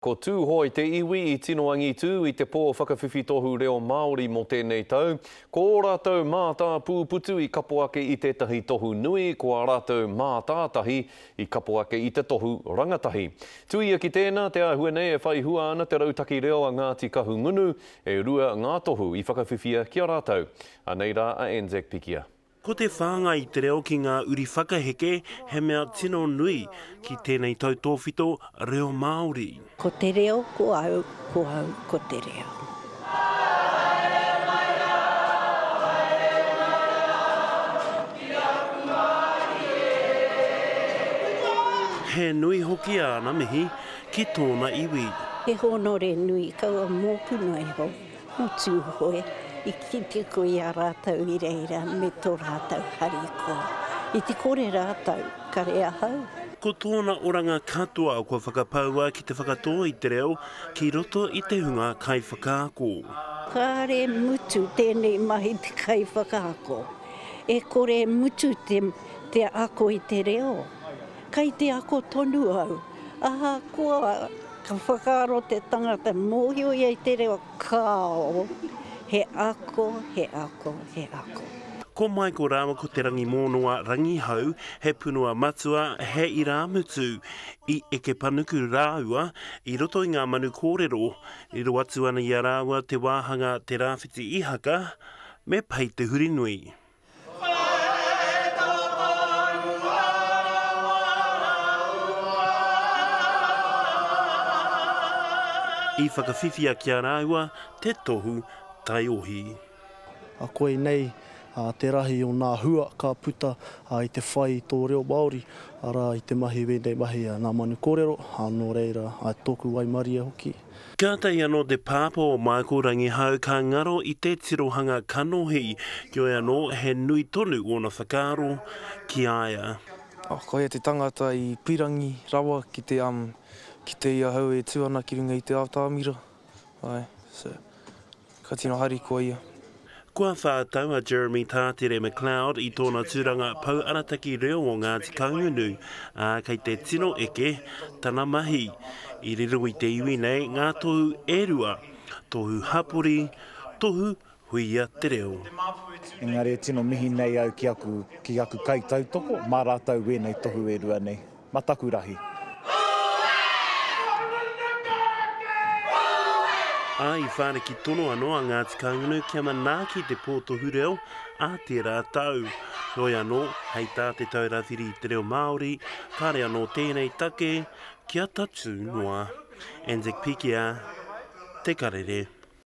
Ko Tūhoe te iwi i tino angitū i te pō whakawhiwhi tohu reo Māori mō tēnei tau. Ko ō rātou mātāpūputu i kapo ake i tētahi tohu nui, ko ā rātou mātātahi i kapo ake i te tohu rangatahi. Tuia ki tēnā, te āhua nei e whai hua ana te rautaki reo a Ngāti Kahungunu, e rua ngā tohu i whakawhiwhia ki a rātou. Anei rā a Anzac Pikia. Ko te whāngai i te reo ki ngā uri whakaheke he mea tino nui ki tēnei tautōwhito reo Māori. Ko te reo ko au, ko au ko te reo. Haere mai rā, haere mai rā, ki aku mārie. He nui hoki āna mihi ki tōna iwi. He hōnore nui kaua mōku noa iho. Nō Tūhoe, i kite koe i a rātou i reira me tō rātou harikoa. I te kore rātou, kare ahau. Ko tōna oranga katoa kua whakapaua ki te whakatō i te reo ki roto i te hunga kaiwhakaako. Kāre mutu tēnei mahi te kaiwhakaako. E kore mutu te ako i te reo. Kai te ako tonu au. Ahakoa ka whakaaro te tangata mōhio ia i te reo, kāo, he ako, he ako, he ako. Ko Michael rāua ko Te Rangimōnoa Rangihau, he punua matua, he irāmutu. I eke panuku rāua i roto i ngā manu kōrero. Riro atu ana i a rāua te wāhanga Te Rāwhiti Ihaka me Pei Te Hurinui. I whakawhiwhia ki a rāua te tohu taiohi. A koinei te rahi o nā hua ka puta i te whai i tō reo Māori, arā, i te mahi wēnei mahi a nā manu kōrero, nō reira, tōku waimarie hoki. Kātahi anō te pāpā o Michael Rangihau ka ngaro i te tirohanga kanohi, heoi anō he nui tonu ōna whakaaro ki a ia. Oh, koia te tangata i pirangi rawa ki te, um, ki te i ahau e tū ana ki runga i te atamira. Ae, so, ka tino harikoa ia. Kua whātau a Jeremy Tātere McLeod i tōna tūranga Pou Arataki Reo o Ngāti Kahungunu, ā, kei te tino eke tana mahi. I riro i te iwi nei ngā tohu e rua, tohu hapori, tohu huia te reo. Engari e tino mihi nei au ki aku, ki aku kaitautoko, mā rātou wēnei tohu e rua nei. Ma taku rahi. Ā, i whāriki tono anō a Ngāti Kahungunu kia manaaki te pō tohu reo ā tērā tau. Heoi anō, hei tā Te Taura Whiri i te Reo Māori, kāre anō tēnei take kia tatū noa. Anzac Pikia, Te Karere.